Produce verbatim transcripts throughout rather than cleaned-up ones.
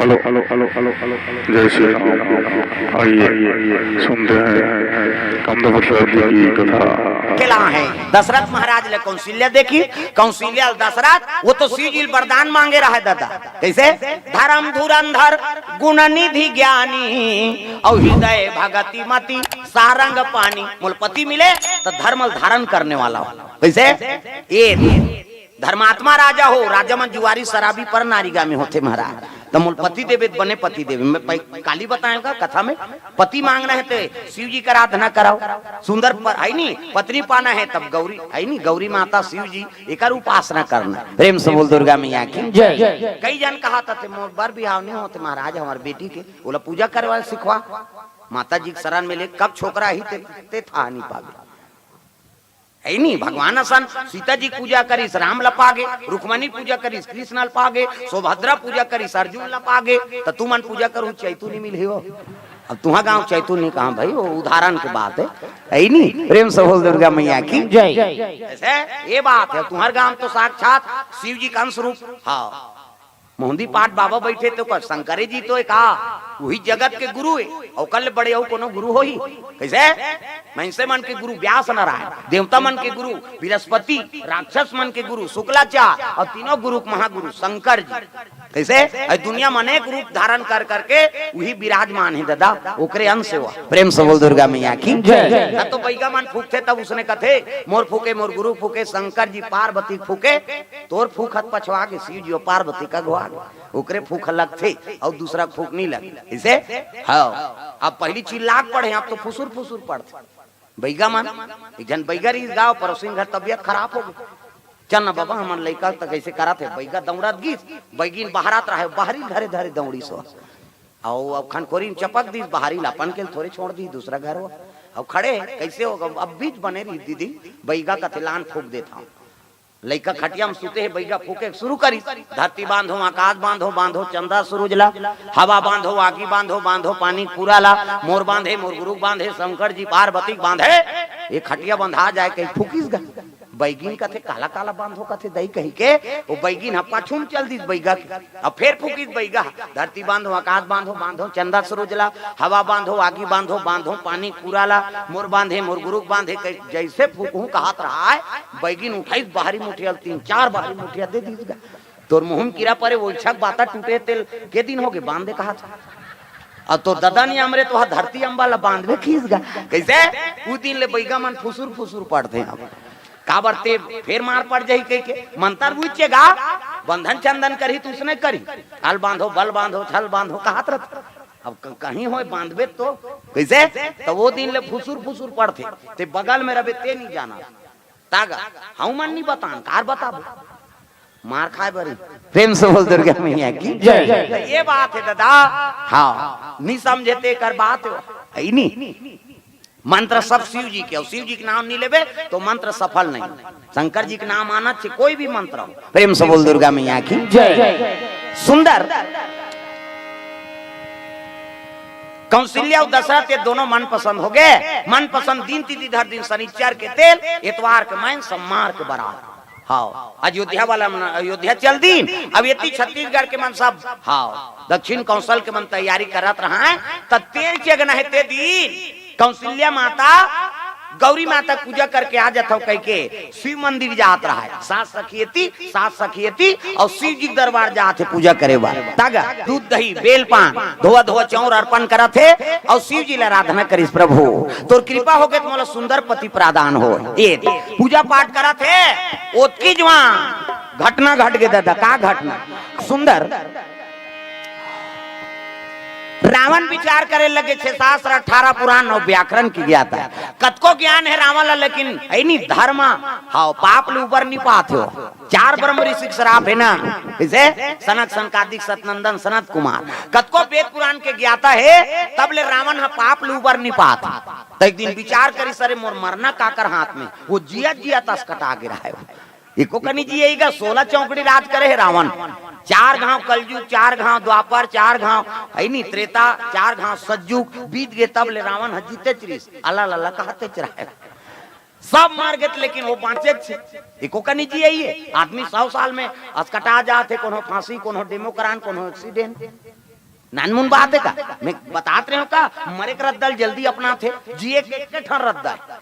Hello hello hello hello hello. जय श्री राम। आइए, सुनते हैं कामदेव प्रसाद जी की कथा। खेला है दशरथ महाराज ले कौशल्या देखी। कौशल्या दशरथ, वो तो शिव जी वरदान मांगे रहे दादा। कैसे? धर्म धुरंधर गुण निधि ज्ञानी और हृदय भगति मति सारंग पानी। मोल पति मिले तो धर्म धारण करने वाला हो। कैसे? ये धर्मात्मा राजा हो, राजा मन जुआरी शराबी पर नारीगामी होथे महाराज। त मोल पति देवे त बने पति देवे। मैं पै-, काली बताएगा कथा में, पति मांगना है ते शिव जी का आराधना कराओ। सुंदर पर है नी, पत्नी पाना है तब गौरी है नी, गौरी माता शिव जी एकर उपासना करना। प्रेम से बोल दुर्गा मैया की जय। कई जन कहा था ते मोर बर बिहाव नहीं होते महाराज, हमार बेटी के ओला पूजा करवा सिखवा, माता जी के शरण में ले, कब छोकरा ही ते, ते था नहीं पावे। है नी, भगवान असन सीता जी पूजा करिस, राम ल पागे, रुक्मणी पूजा करिस, कृष्ण ल पागे, सुभद्रा पूजा करिस, अर्जुन ल पागे, त तुमन पूजा करू चैतू नहीं मिलही हो। अब तुहा गांव चैतू नहीं कहा भाई, वो उदाहरण के बात है। है नी, प्रेम से बोल दुर्गा मैया की जय। ऐसे ये बात है, तुम्हार गांव तो साक्षात शिव जी का अंश रूप। हाँ, मोहंदी पाठ बाबा बैठे तो का शंकरे जी तो का, वही जगत के गुरु है, और कल बड़े और कोनो गुरु होही। कैसे? मनुष्य मन के गुरु व्यास नारायण, देवता मन के गुरु बृहस्पति, राक्षस मन के गुरु शुक्लाचार्य, और तीनों गुरु के महागुरु शंकर जी। कैसे? और दुनिया में अनेक रूप धारण कर करके वही विराजमान है दादा, ओकरे अंश हो। प्रेम से बोल दुर्गा मैया की जय। ना तो बैगा मन फूकथे तब उसने कथे, मोर फूके, मोर गुरु फूके, शंकर जी पार्वती फूके, तोर फूक हत पछवा के शिव जी पार्वती का घुआ गे। ओकरे फूक लगथे और दूसरा फूक नहीं लगे। इसे हाँ, अब पहली चिल्ला के पढ़े, अब तो फुसुर फुसुर पढ़थे। बैगा मन, एक जन बैगा रही गाँव पड़ोसिन घर तबियत खराब हो गई। चल ना बाबा, हमन लइका त कैसे करत है, बैगा दौड़त गिस, बैगिन बहरात रहे, बाहरी घरे धरे दौड़ी सो। अउ अब खनखोरी में चपक दिस, बाहरी लापन के थोड़े छोड़ दी, दूसरा घर हो। अब खड़े कैसे हो, अब बीच बने रही दीदी, बैगा कथे लान फूक देता हूँ। लइका खटिया में सुते हे, बैगा फूके शुरू करिस, धरती बांधो, आकाश बांधो, बांधो चंदा सूरज ला, हवा बांधो, आगी बांधो, बांधो पानी पूरा ला, मोर बांधे, मोर गुरु बांधे, शंकर जी पार्वती बांधे। ये खटिया बंधा जाए कहीं फूकिस गा। बैगिन कथे, काला काला बांधो कथे दई कही के, वो बैगिन ह पाछू में चल दिस बैगा के। अब फेर फूकिस बैगा, धरती बांधो, आकाश बांधो, बांधो चंदा सूरज ला, हवा बांधो, आगी बांधो, बांधो पानी पूरा ला, मोर बांधे, मोर गुरु बांधे, कै-, जैसे फूकहूं कहत रहा है, बैगिन उठाइस बाहरी मुठिया ल तीन चार बाहरी मुठिया दे दिस गा। तोर मुंह में कीरा परे, वो इच्छा बाता टूटे तेल के दिन हो गए, बांध दे कहत। अब तो ददा नहीं हमरे तो धरती अम्बा ला बांधबे खीस गा। कैसे? उ दिन ले बैगा मन फुसुर फुसुर पड़थे अब। काबर ते फेर मार पड़ जाही कह के मंतर बुझे गा, बंधन चंदन करही त उसने करही, अल बांधो, बल बांधो, छल बांधो कहत रहत। अब क-, कहीं होय बांधबे तो कैसे? तो वो दिन ले फुसुर फुसुर पड़थे, ते बगल में रहे ते नहीं जाना। तागा, हऊ मन नहीं बतान, कार बताबो। मार खाए बरी। प्रेम से बोल दुर्गा मैया की जय। तो ये बात है दादा। हाँ, नहीं समझे ते कर बात हो। है नहीं। मंत्र सब शिव जी के, और शिव जी के नाम नहीं लेबे तो मंत्र सफल नहीं। शंकर जी के नाम आना चाहिए, कोई भी मंत्र हो। प्रेम से बोल दुर्गा मैया की जय। सुंदर। कौशल्या और दशरथ ये दोनों मन पसंद हो गए। मन पसंद दिन तिथि धर दिन, शनिचर के तेल, एतवार के मैन, सोमवार के बरात। हाँ, अयोध्या वाला मन अयोध्या चल दीन। अब ये ती छत्तीसगढ़ के मन सब, हाँ, दक्षिण कौशल के मन तैयारी करत रहा है, त तेल चगना है ते दीन। कौशल्या माता, गौरी माता पूजा करके आ जात हो कह के शिव मंदिर जात रहा है। सास सखियती, सास सखियती और शिव जी के दरबार जात है पूजा करे बर। तागा दूध दही बेल पान धोआ धोआ चाउर अर्पण करत है और शिव जी ला आराधना करिस, प्रभु तोर कृपा हो गए तो मोला सुंदर पति प्रदान हो। ये पूजा पाठ करत है, ओतकी जुआ घटना घट गए दादा। का घटना? सुंदर रावण विचार करे लगे, छह शास्त्र, अठारह पुराण और व्याकरण की ज्ञाता है। कतको ज्ञान है रावण ला, लेकिन है नहीं धर्म, हाँ, पाप ले उबर नहीं पात हो। चार ब्रह्म ऋषि के श्राप है ना, जैसे सनक, सनकादिक, सतनंदन, सनत कुमार, कतको वेद पुराण के ज्ञाता है, तब ले रावण हा पाप ले उबर नहीं पात। तो एक दिन विचार करिस, अरे मोर मरना काकर हाथ में, वो जियत जियत अस कटा गिरा है। एको कनी जिएगा, सोलह चौकड़ी राज करे है रावण। चार घाव कलयुग, चार घाव द्वापर, चार घाव है नी त्रेता, चार घाव सतयुग बीत गए, तब ले रावण ह जीते चिरिस, अल्लाह अल्लाह कहते चिराए। सब मार गए, लेकिन वो बांचे छे। एको कनी जिए ही है। आदमी सौ साल में असकटा जात है, कोनो फांसी, कोनो डेमोक्रान, कोनो एक्सीडेंट। नानमुन बात हे का? मैं बतात रहे हूँ का, मरे के रद्दा ल जल्दी अपनाथे, जिए के एक ठन रद्दा हे।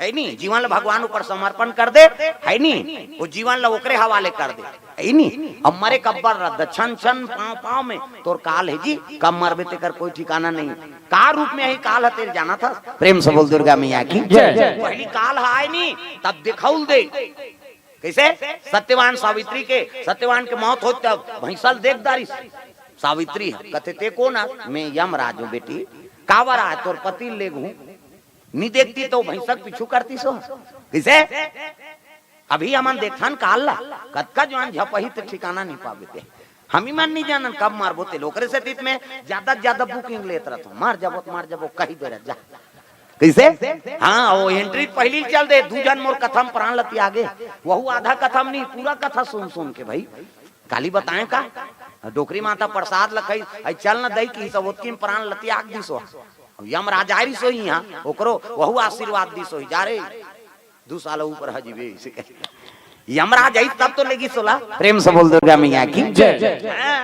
हे नी? जीवन ल भगवान ऊपर समर्पण कर दे, हे नी? वो जीवन ल ओकरे हवाले कर दे, हे नी? अब मरे के अब्बड़ रद्दा, छन छन पाँव पाँव में तोर काल हे जी, कब मरबे तेकर कोई ठिकाना नहीं। का रूप में आही काल ह तेला जानथस? प्रेम से बोल दुर्गा मैया की जय। पहली काल ह आय नी, तब दिखउल दे। कइसे? सत्यवान सावित्री के, सत्यवान के मौत होत तब भैंसा ल देख डारिस सावित्री ह। कथे, "ते कोन आ?" "मैं यमराज हूँ बेटी।" "काबर आय?" "तोर पति ल लेगहूँ।" "नी देखती तो भैंसा के पीछू करतिस हो।" कइसे? अभी हमन देखथन काल ला, कतका जुवान झपही ते ठिकाना नी पाबे ते। हमी मन नी जानन कब मारबो ते, ओकरे सेती त मैं जादा से जादा booking लेत रथों, "मार जाबो त मार जाबो," कही दे रह जा। कइसे? हाँ, वो entry पहली चल दे, दू झन मोर कथा म प्राण ल त्यागे, वहू आधा कथा म नी, पूरा कथा सुन सुन के भाई। काली बताएं का? डोकरी माता प्रसाद ल खाई, "आई चल न दई," किहिस, ओतकी म प्राण ल त्याग दिस हो। अब यमराज आय रिस हो इहाँ, ओकरो वहू आशीर्वाद दिस हो, "जा रे, दू साल ऊपर ह जीबे," अइसे कहे। यमराज आइस तब तो लेगिस ओला। प्रेम से बोल दुर्गा मैया की जय। हाँ,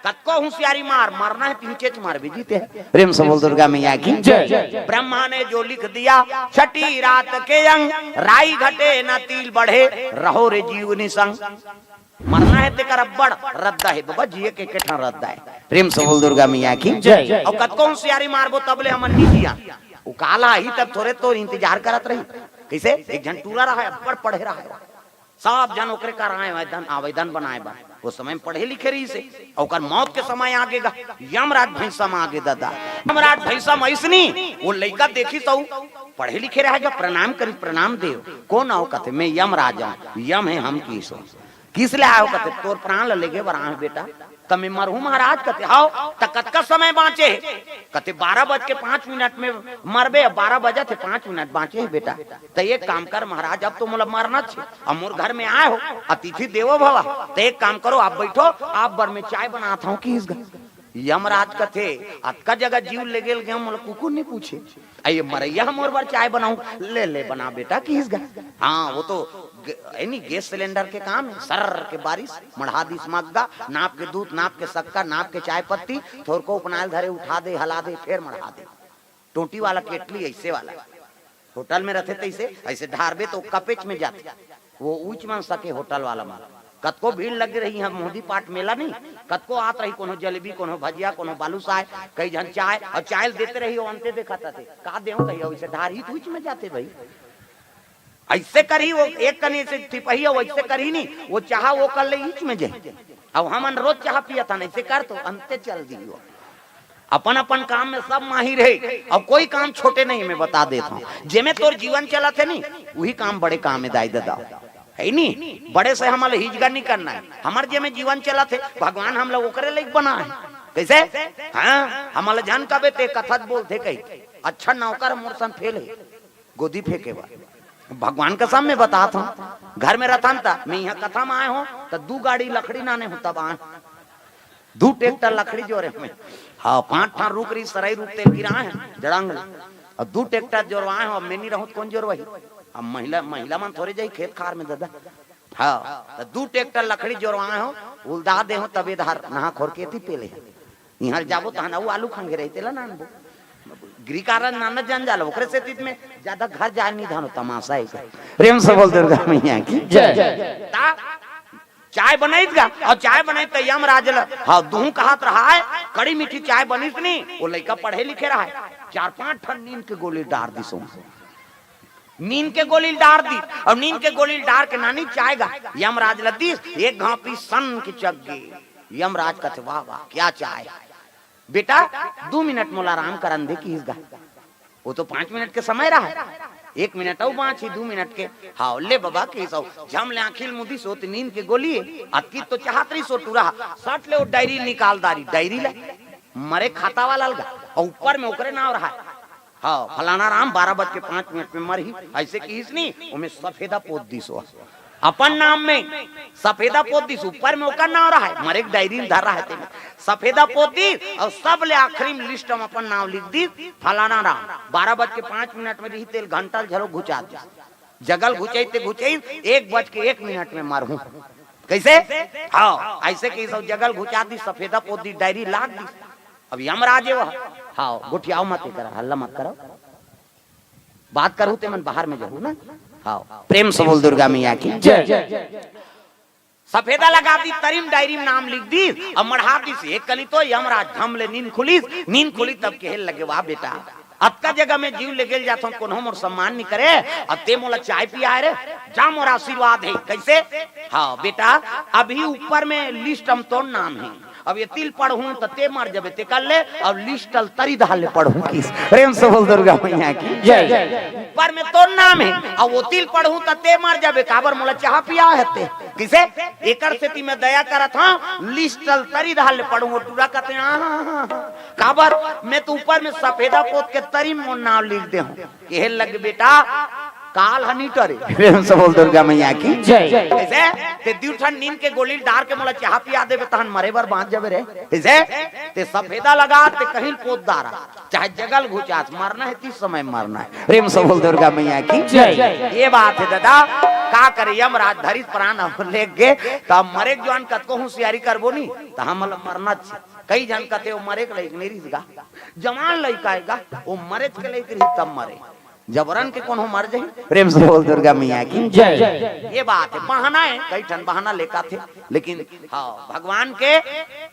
कतको हुसियारी मार, मरना हे पीछे च मारबे जी ते। प्रेम से बोल दुर्गा मैया की जय। ब्रह्मा ने जो लिख दिया, छठी रात के अंग, राई घटे न तिल बढ़े, रहो रे जीव निसंग। मरना हे तेकर अब्बड़ रद्दा हे बबा, जिए के एक ठन रद्दा हे। प्रेम से बोल दुर्गा मैया की जय। अउ कतको हुसियारी मारबो तब ले हमन नी जियन। वो काल आही तब थोरे तोर इंतजार करत रही। कइसे? एक झन टूरा रहय, अब्बड़ पढ़े रहय, सब झन ओकरे करा आय आवेदन, आवेदन बनाए बर। वो समय म पढ़े लिखे रहिस हे, अउ ओकर मौत के समय आगे गा, यमराज भैंसा म आगे ददा। यमराज भैंसा म अइसनी, वो लइका देखिस त पढ़े लिखे रहय गा, प्रणाम करिस, "प्रणाम देव।" "कोन अव?" कथे, "मैं यमराज हूँ।" "यम हे हम," किहिस हो। "किस ले आय हो?" कथे, "तोर प्राण ल लेगे बर आय हूँ बेटा।" "त मैं मरहूँ महाराज?" कथे, "हव।" "त कतका समय बाँचे हे?" कथे, "बारह बज के पाँच मिनट में मरबे, अब बारह बजत हे, पाँच मिनट बाँचे हे बेटा।" "त एक काम कर महाराज, अब तो मोला मरना हे, अब मोर घर में आय हो, अतिथि देवो भव, त एक काम करो, आप बैठो, आप बर मैं चाय बनात हूँ," किहिस गा। यमराज कथे, "अतका जगह जीव लेगे ल गेंव, मोला कुकुर नी पूछे, अउ ये मरइया ह मोर बर चाय बनाहूँ?" "ले, ले, बना बेटा," किहिस गा। हाँ, वो तो ग-, ए नी, गैस सिलेंडर के काम हे, सर्र के बारिस, मढ़ा दिस मग्गा, नाप के दूध, नाप के शक्कर, नाप के चाय पत्ती, थोरको उपनाय ल धरे, उठा दे, हला दे, फेर मढ़ा दे। टोंटी वाला केटली अइसे वाला। होटल में रथे तइसे, अइसे ढारबे त कपेच में जाथे। वो उइच मन सके होटल वाला मन। कतको भीड़ लगे रही, इहाँ मोदी पाट मेला नहीं, कतको आत रही, कोनो जलेबी, कोनो भजिया, कोनो बालूसाय, कई झन चाय, अउ चाय ल देते रही, वो अंते देखत रथे। "का देहूँ?" कहियो, "अइसे ढारही त उइच में जाथे भाई।" अइसे करही वो, एक कनी से टिपही, वो अइसे करही नहीं, वो चाहा वो कर ले इच में जाही। अब हमन रोज चाहा पियत हन, अइसे कर तो अंते चल दिही वो। अपन अपन काम में सब माहिर हे, अउ कोई काम छोटे नहीं, मैं बता देत हूँ। जेमे तोर जीवन चलत हे नी, उही काम बड़े काम हे दाई ददा, हे नी? बड़े से हमला हिजगा नहीं करना हे। हमर जेमे जीवन चलत हे, भगवान हमला ओकरे लायक बनाय हे। कइसे? हाँ, हमला झन कबे ते कथत बोलथे कही, "अच्छा नौकर मोर सन फेल हे।" गोदी फेंके बर। भगवान कसम मैं बतात हूँ, घर में रथन त मैं इहाँ कथा म आय हूँ, त दू गाड़ी लकड़ी लाने हूँ, तब आय हूँ। दू ट्रैक्टर लकड़ी जोरे हूँ मैं। हाँ, पाँच ठन रूख रही, सरई रूख तेला गिराय हूँ, जड़ंग ल। अउ दू ट्रैक्टर जोरवाय हूँ, अब मैं नी रहूँ त कोन जोरवाही? अब महिला, महिला मन थोरे जाही खेत खार में ददा। हाँ, त दू ट्रैक्टर लकड़ी जोरवाय हूँ, उलदा दे हूँ, तबे धार नहा खोर के ती पेले हूँ। इहाँ जाबो तहन अउ आलू खंगे रही, तेला नानबो। गृह कार्य नाना जन जाला, ओकरे सेती त मैं जादा घर जाय नी धानो, तमाशा हे। प्रेम से बोल दुर्गा मैया की जय। ता चाय बनइत गा, अउ चाय बनइत त यमराज ल, हाँ, दूहूँ कहत रहय, कड़ी मीठी चाय बनिस नी, वो लइका पढ़े लिखे रहय, चार पाँच ठन नींद के गोली डार दिस। नींद के गोली ल डार दिस, अउ नींद के गोली ल डार के नानी चाय गा, यमराज ल दिस, एक घांव पीस सन के चघ गे। यमराज कथे, "वाह, वाह, क्या चाय।" "बेटा, दू मिनट मोला आराम करन दे," किहिस गा। वो तो पाँच मिनट के समय रहय, एक मिनट अउ बाँचही, दू मिनट के। "हाँ, ले बबा," किहिस, अउ झम ले आँखी ल मुदिस, वो तो नींद के गोली हे, अतकी तो चाहत रहिस वो टूरा, सट ले वो डायरी निकाल डारिस, डायरी ल मरे खाता वाला ल गा, अउ ऊपर में ओकरे नाव रहय। हाँ, फलाना राम बारह बज के पाँच मिनट में मरही, अइसे किहिस नी, ओमे सफेदा पोत दिस वो। अपन नाम में सफेदा पोत दिस, ऊपर में ओकर नाव रहय, मरे के डायरी में धर रहय तेमे। सफेदा पोत दिस, अउ सब ले आखिरी में लिस्ट में अपन नाव लिख दिस, फलाना राम, बारह बज के पाँच मिनट में रही, तेला घंटा ल घलो घुचा दिस। जगह ल घुचइस ते घुचइस, एक बज के एक मिनट में मरहूँ। कइसे? हाँ, अइसे किहिस, जगह ल घुचा दिस, सफेदा पोत दिस, डायरी लाग दिस। अब यमराज हे वह। हाँ, गोठियाव मत करा, हल्ला मत करो। बात करू ते मन बाहर में जाहू ना। हाँ, प्रेम से बोल दुर्गा मैया की जय। सफेदा लगा दी, तरिम डायरी में नाम लिख दी, अब मढ़ा दी से एक कनी तो यमराज धम ले नींद खुलिस, नींद खुली तब कहे लगे, "वाह बेटा, अतका जगह में जीव लेगेल जाथों, कोनो मोर सम्मान नहीं करे, अब ते मोला चाय पियाए रे, जा मोर आशीर्वाद है।" कैसे? हाँ बेटा, अभी ऊपर में लिस्ट हम तोर नाम है, अब ये तिल पढ़हूं त ते मर जबे ते कर ले, अब लिस्ट ल तरी धार ले पढ़हूं किस। प्रेम से बोल दुर्गा मैया की जय। ऊपर में तोर नाम है, अब वो तिल पढ़हूं त ते मर जबे, काबर मोला चाह पिया है ते। किसे? एकर सेती मैं दया करत हूं, लिस्ट ल तरी धार ले पढ़हूं। टूरा कहते हैं, "हाँ, हाँ, हाँ, हाँ।" काबर? मैं तो ऊपर में सफेदा पोत के तरी मोर नाम लिख दे हूं। कहे लग बेटा, काल हनी टरे। प्रेम से बोल दुर्गा मैया की जय। कैसे? ते दू ठन नींद के गोली डार के मोला चाह पिया देबे, तहन मरे बर बांच जाबे रे। कैसे? ते सफेदा लगा, ते कहीं पोत डारा, चाहे जगल घुचास, मरना है तीस समय मरना है। प्रेम से बोल दुर्गा मैया की जय। ये बात है दादा, का करे, यमराज धरिस प्राण अब लेके, त अब मरे के जुआन कतको होशियारी करबो नी, त हमला मरना चाहिए। कई झन कथे, "वो मरे के लायक नहीं रहिस गा, जवान लइका आएगा, वो मरे के लायक रहिस तब मरे।" जबरन के कोनो मर जाही। प्रेम से बोल दुर्गा मैया की जय। ये बात है, बहाना है, कई ठन बहाना लेका थे, लेकिन हाँ, भगवान के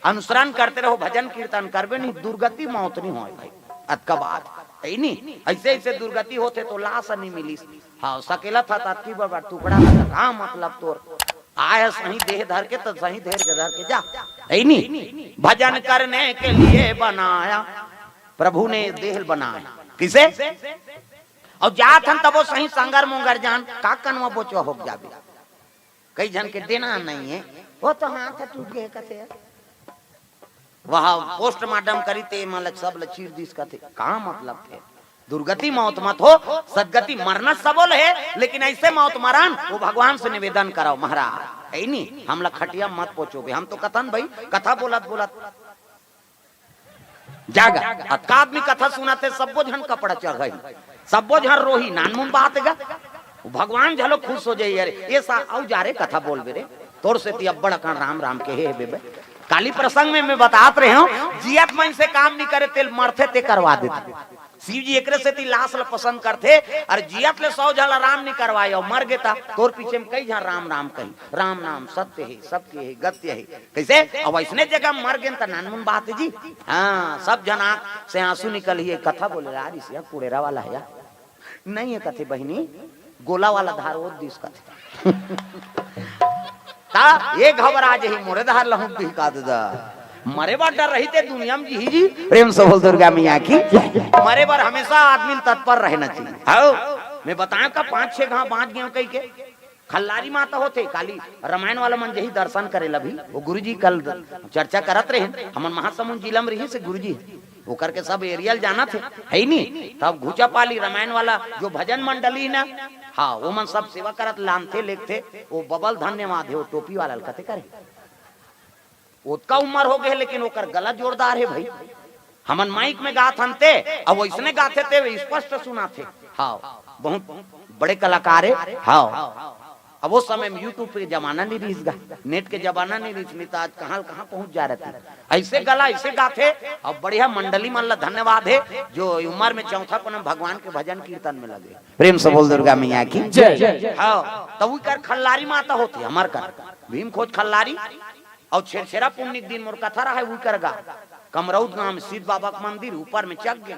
अनुसरण करते रहो, भजन कीर्तन करबे नहीं, दुर्गति मौत नहीं होय भाई। अतका बात है नहीं, ऐसे ऐसे दुर्गति होते तो लाश नहीं मिली। हाँ, सकेला था त अतकी बड़ बड़ टुकड़ा था, का मतलब तोर? आय सही देह धर के, त सही देह के धर के जा, है नहीं? भजन करने के लिए बनाया, प्रभु ने देह बनाया। किसे? अब जात हन तबो सही संगर मोंगर जान, का कनवा बोचवा हो जाबे। कई झन के देना नहीं है, वो तो हाथ टूट गए कथे। वह पोस्टमार्टम करी ते मन ल सब ल चीर दिस कथे। का मतलब थे? दुर्गति मौत मत हो, सदगति मरना सबो ल हे, लेकिन ऐसे मौत मरन, वो भगवान से निवेदन कराओ, "महाराज, है नी, हमला खटिया मत पोचोगे।" हम तो कथन भाई, कथा बोलत बोलत जागा, अतका आदमी कथा सुनाथे, सब्बो झन कपड़ा चढ़ही, सब्बो झन रोही, नानमुन बात गा। भगवान झलो खुश हो जाई, "अरे, ये सा, अउ जा रे, कथा बोलबे रे, तोर सेती अब्बड़ अकन राम राम कहे हे बेबे।" काली प्रसंग में मैं बतात रहे हूँ, जियत मन से काम नहीं करे, तेल मरथे, ते करवा देथे। शिव जी एकरे सेती लाश ल पसंद करथे, अरे जियत ले सौ झन ल राम नहीं करवाए, अउ मर गे त तोर पीछे में कई झन राम राम कही, "राम नाम सत्य है, सबके है, गत्य है।" कैसे? अब ऐसने जगह मर गेन त नानमुन बात है जी। हाँ, सब झन आँख से आंसू निकल ही, कथा बोले, "यार, इस यार कुड़ेरा वाला है यार।" नहीं है कथे बहिनी, गोला वाला धार वो दिस कथे। ता ये घबरा जही, मोरे धार लहूं दिही का दादा। मरे बर डर रही ते दुनिया में जी ही जी। प्रेम से बोल दुर्गा मैया की। मरे बर हमेशा आदमी तत्पर रहना चाहिए। आओ, मैं बताया का पांच छह घाव बांच गए कही के। खल्लारी माता होथे, काली रामायण वाला मन जही दर्शन करे ला भी, वो गुरुजी कल चर्चा करत रहे, हमन महासमुंद जिला में रही से गुरुजी, ओकर के सब एरियल जानत हे, है नी? तब घुचा पाली रामायण वाला जो भजन मंडली ना, हाँ, वो मन सब सेवा करत लानथे, लेखथे, वो बबल धन्यवाद है, वो टोपी वाला ल कथे करे। ओतका उम्र हो गए, लेकिन ओकर गला जोरदार है भाई। हमन माइक में गात हन ते, अब वैसने गाथे ते वे स्पष्ट सुनाथे। हाँ, बहुत बड़े कलाकार है। हाँ, अब वो समय में YouTube के जमाना नहीं रहिस गा, नेट के जमाना नहीं रहिस, नहीं तो आज कहाँ कहाँ पहुँच जा रहती। ऐसे गला, ऐसे गाथे। अब बढ़िया मंडली मन ला धन्यवाद है, जो उम्र में चौथा पनम भगवान के भजन कीर्तन में लगे। प्रेम से बोल दुर्गा मैया की जय। हाँ, तो उकर खल्लारी माता होती, हमर कर भीम खोज खल्लारी। और छेरछेरा पुन्नी के दिन मोर कथा रहा है, उकर गा कमरौद गांव में सिद्ध बाबा के मंदिर ऊपर में चढ़ गए।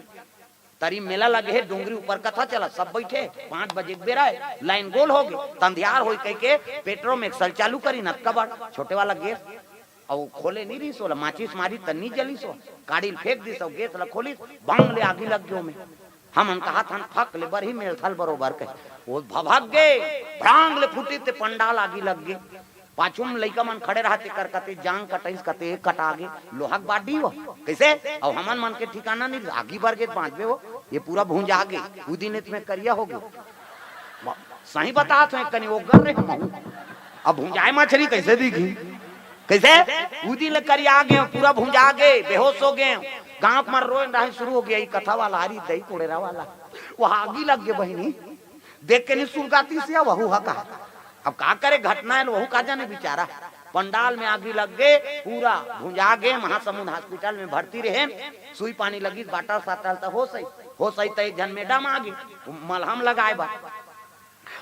तरी मेला लगे हे, डोंगरी ऊपर कथा चला, सब बैठे, पाँच बजे के बेरा है, लाइन गोल हो गए, तंधियार होई कह के पेट्रोल में एक्सल चालू करी, नतका बड़ छोटे वाला गैस, और खोले नहीं रही सोला, माचिस मारी त नहीं जली सो, काड़ी ल फेंक दी सो, गैस ला खोली, बांग ले आगी लग गयो में। हमन कहा था, फक ले बरही मेल थल बरोबर कहे, वो भभक गए, भ्रांग ले फूटी ते पंडाल आगी लग गए। पाछू में लइका मन खड़े रहते कर कते जांग कटइस कते कटा गे लोहा के बाडी हो। कैसे? अब हमन मन के ठिकाना नहीं, आगी बर गे बांचबे हो, ये पूरा भूंजा गे, उदी ने तुम्हें करिया हो गयो। ब-, सही बतात हो, कनी ओगर रे हम। अब भूंजाए मछली कैसे दिखी? कैसे? उदी ले करिया गे, पूरा भूंजा गे, बेहोश हो गए। गांव मन रोए रहे शुरू हो गया, ये कथा वाला, हरी दही कोड़ेरा वाला, वो आगी लग गए बहिनी। देख के नहीं सुलगाती से वहू हा कहा। अब का करे, घटना है, वहू का जाने बेचारा। पंडाल में आगी लग गे, पूरा भुंजा गे। महासमुंद हॉस्पिटल में भर्ती रहेन, सुई पानी लगिस, बाटल साटल त होस आइस, होस आइस त एक झन मैडम आगे, मलहम लगाए बर।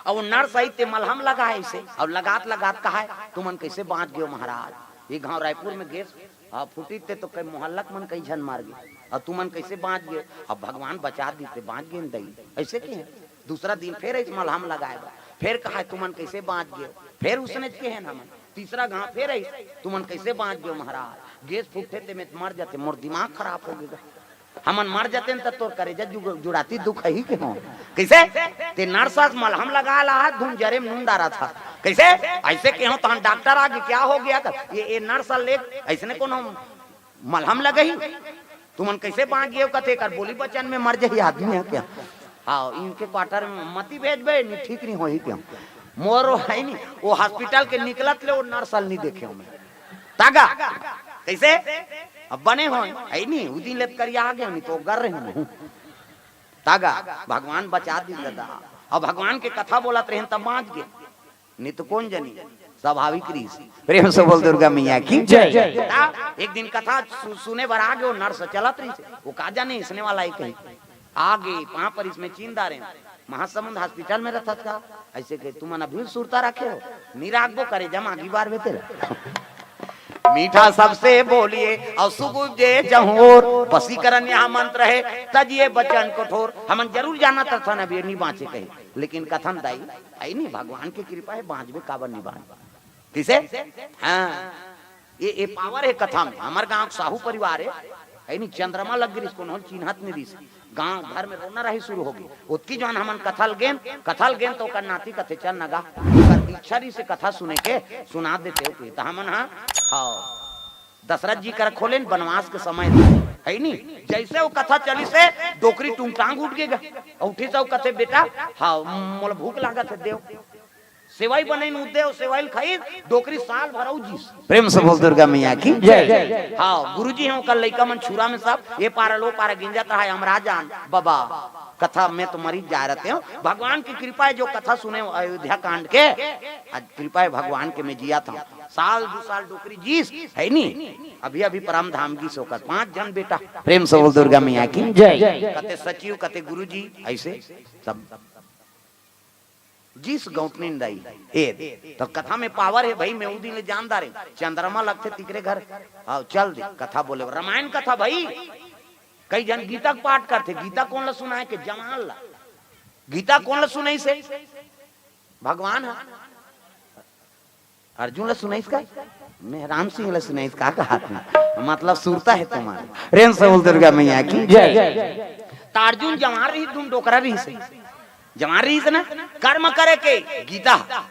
अउ वो नर्स आइस ते मलहम लगाए अइसे, अउ लगात लगात कहाए, "तुमन कइसे बांच गेव महाराज? ये गांव रायपुर में गैस, हाँ, फूटिस ते तो कई मोहल्ला के मन कई झन मर गे, अउ तुमन कइसे बांच गेव? अब भगवान बचा दिस ते बांच गेन दई।" अइसे कहे। दूसरा दिन फेर अइस मलहम लगाए बर, फेर कहाए, "तुमन कइसे बांच गेव?" फेर उसने कहेन हमन। तीसरा घांव फेर अइस, "तुमन कइसे बांच गेव महाराज? गैस फूटथे ते में मर जातेंव, मोर दिमाग खराब हो गे गा। हमन मर जातेन त तोर करेजा जुग-, जुड़ातिस, दुख ही के हो।" कइसे? ते नर्स अस मलहम लगाए ल आए हस, धुन जरे में नून डारत हस। कइसे? अइसे कहेंव तहन डॉक्टर आगे, "क्या हो गया?" कथे, "ये, ये नर्स ल ले, अइसने कोनो मलहम लगही? तुमन कइसे बांच गेव?" कथे, "एकर बोली बचन में मर जाही आदमी ह क्या?" हाँ, इनके क्वार्टर में मती भेजबे, नी ठीक नी होही क्या? मोर वो हे नी, वो हॉस्पिटल के निकलत ले वो नर्स ल नी देखेंव में। तागा, कइसे? अब बने हों, हे नी, उदिन ले करिया आ गेंव, नी तो गर रहेंव। तागा, भगवान बचा दिस दादा। अब भगवान के कथा बोलत रहेन तब बांच गे, नी तो कोन जनी, स्वाभाविक रहिस। प्रेम से बोल दुर्गा मैया की जय। ता एक दिन कथा सु-, सुने बर आ गे, वो नर्स चलत रहिस, वो का जाने इसने वाला ही कहीं। आ गे, पांव परिस में चीन डारेन, "महासमुंद हॉस्पिटल में रथस का?" अइसे कहे, "तुमन अभी सुरता रखे हो, नी राखबो, करेजा म आगी बारबे तेला।" मीठा सबसे बोलिए अउ सुख उपजे चहुँओर, वशीकरण यहाँ मंत्र है, तजिए बचन कठोर। हमन जरूर जानत रथन अब ये नी बांचे कहे, लेकिन कथन दाई, हे नी, भगवान के कृपा हे, बांचबे, काबर नी बांचबे? कइसे? हाँ, ये, ये पावर हे कथा में। हमर गांव के साहू परिवार हे, हे नी, चंद्रमा लग गे रिहिस, कोनो ल चिन्हत नी रिहिस। गांव घर में रोना रही शुरू हो गे। ओतकी जवान हमन कथा ल गेन, कथा ल गेन त ओकर नाती कथे, "चल न गा, ओकर इच्छा रहिस हे कथा सुने के, सुना देतेव के।" त हमन हा, हाँ, दशरथ जी करा खोलेन, बनवास के समय, हे नी, जइसे वो कथा चलिस हे, डोकरी टुंगटांग उठ गे गा। अउ उठिस अउ कथे, "बेटा, हाँ, मोला भूख लागत हे, देव।" सेवई बनइन, उदे अउ सेवई ल खाइस, डोकरी साल भर अउ जीस। प्रेम से बोल दुर्गा मैया की जय। हाँ, गुरुजी हे, ओकर लइका मन छुरा में सब, ये पारा ले ओ पारा गिंजत रहा, "हम राजान, बाबा, कथा में तो मरी जा रहते हो, भगवान की कृपा हे, जो कथा सुने अयोध्या कांड के, आज कृपा हे भगवान के, मैं जियात हंव।" साल दू साल डोकरी जीस, हे नी, अभी अभी परम धाम गिस ओकर, पांच झन बेटा। प्रेम से बोल दुर्गा मैया की जय। कते सचिव, कते गुरुजी, अइसे सब जीस गौंटनी दाई। ए, त कथा में पावर हे भई, मैं उदिन ले जान डारेंव, चंद्रमा लगथे तिकरे घर। आओ, चल दे, कथा बोले, रामायण कथा भई। कई झन गीता के पाठ करथे, गीता कोन ल सुनाय के? जवान ल। गीता कोन ल सुनाइस हे? भगवान ह। अर्जुन ल सुनाइस का? मैं राम सिंह ल सुनाइस का, कहात हंव? मतलब सुरता हे तुम्हारे। प्रेम से बोल दुर्गा मैया की जय। त अर्जुन जवान रहिस, धुन डोकरा रहिस हे। जवान रहिस ना, कर्म करे के गीता।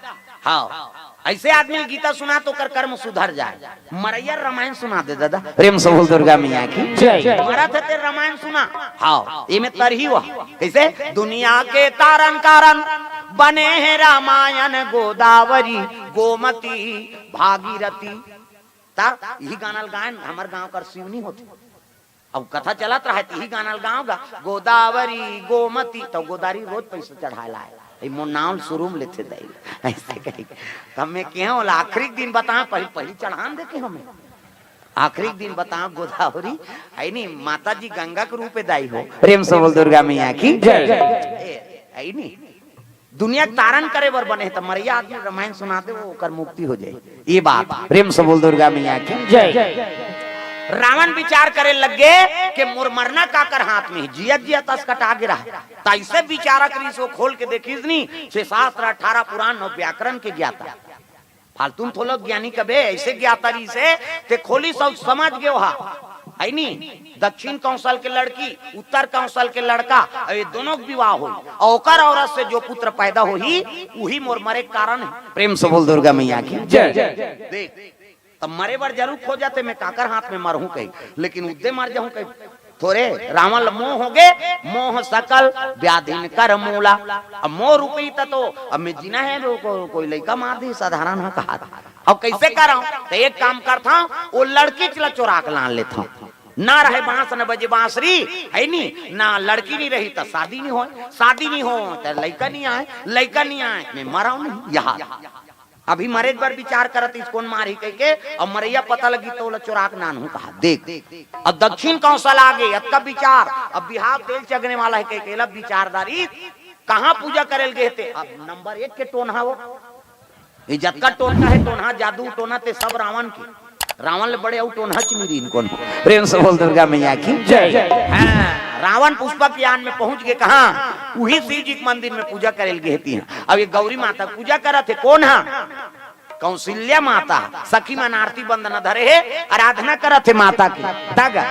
हाँ, अइसे आदमी ल गीता सुना त ओकर कर्म सुधर जाय। मरइया रामायण सुना दे दादा। प्रेम से बोल दुर्गा मैया की जय। मरत हे ते रामायण सुना। हाँ, एमे तरही हुआ। कइसे? दुनिया के तारन कारण बने हे रामायण, गोदावरी, गोमती, भागीरथी। त इही गाना ल गायन, हमर गांव कर सिवनी होथे। अब कथा चलत रहय, त इही गाना ल गांव गा, गोदावरी, गोमती, त गोदारी रोज पइसा चढ़ाय ल आय। ए मोर नांव ल शुरू में लेथे दाई। अइसे कही। त मैं केहेंव, ओला आखिरी के दिन बतांव, पहिली, पहिली चढ़ान दे केहेंव मैं। आखिरी के दिन बतांव, गोदावरी, हे नी, माता जी गंगा के रूप हे दाई हो। प्रेम से बोल दुर्गा मैया की जय। ए, हे नी, दुनिया के तारन करे बर बने हे, त मरइया आदमी रामायण सुना दे, वो ओकर मुक्ति हो जाय। ये बात, प्रेम से बोल दुर्गा मैया की जय। रावण विचार करे लग गे कि मोर मरना काकर हाथ में हे, जियत जियत अस कटा गे रहय। त अइसे विचारक रहिस, वो खोल के देखिस नी, छह शास्त्र, अठारह पुराण, नौ व्याकरण के ज्ञाता। फालतू में थोला ज्ञानी कबे, अइसे ज्ञाता रहिस हे, ते खोलिस अउ समझ गे ओहा। हे नी, दक्षिण कौशल के लड़की, उत्तर कौशल के लड़का, अउ ये दोनों के विवाह होही, अउ ओकर औरत से जो पुत्र पैदा होही, उही मोर मरे के कारण हे। प्रेम से बोल दुर्गा मैया की जय। देख, त मरे बर जरूर खोजत हे, मैं काकर हाथ में मरहूं कही, लेकिन उद्दे मर जाहूं कही। थोरे, रावण ल मोह होगे, मोह सकल व्याधिन कर मूला। अब मोह रूपी त तो, अब मैं जीना हे, वो को-, कोई लइका मार दी, साधारण ह कहा। अब कइसे करंव? त एक काम करथंव, वो लड़की ल चोरा के लान लेथंव। ना रहे बांस, न बजे बांसुरी, हे नी, ना लड़की नी रही त शादी नी होय, शादी नी होय त लइका नी आय, लइका नी आय, मैं मरंव नहीं, यहाँ। अभी मरे बर विचार करत इस कोन मारही कहिके, अउ मरइया पता लगी त ओला चोराक नानहूं कहा। देख, अब दक्षिण कौशल आगे, अतका विचार, अब बिहाव तेल चगने वाला हे कहिके, एला विचारदारी कहां पूजा करे ल गे हे ते? अब नंबर एक के टोनहा हो, ये जतका टोनहा हे, टोनहा, जादू टोनहा ते सब रावण के, रावण ले बड़े अउ टोनहा च नइ रहिन कोनो। प्रेम से बोल दुर्गा मैया की जय। हां, रावण पुष्पक यान में पहुंच गे कहां? उही शिव जी के मंदिर में पूजा करे ल गे हे तिहां। अब ये गौरी माता पूजा करत हे, कोन हा? कौशल्या माता। सखी मन आरती बंदना धरे हे, आराधना करत हे माता के। दागा।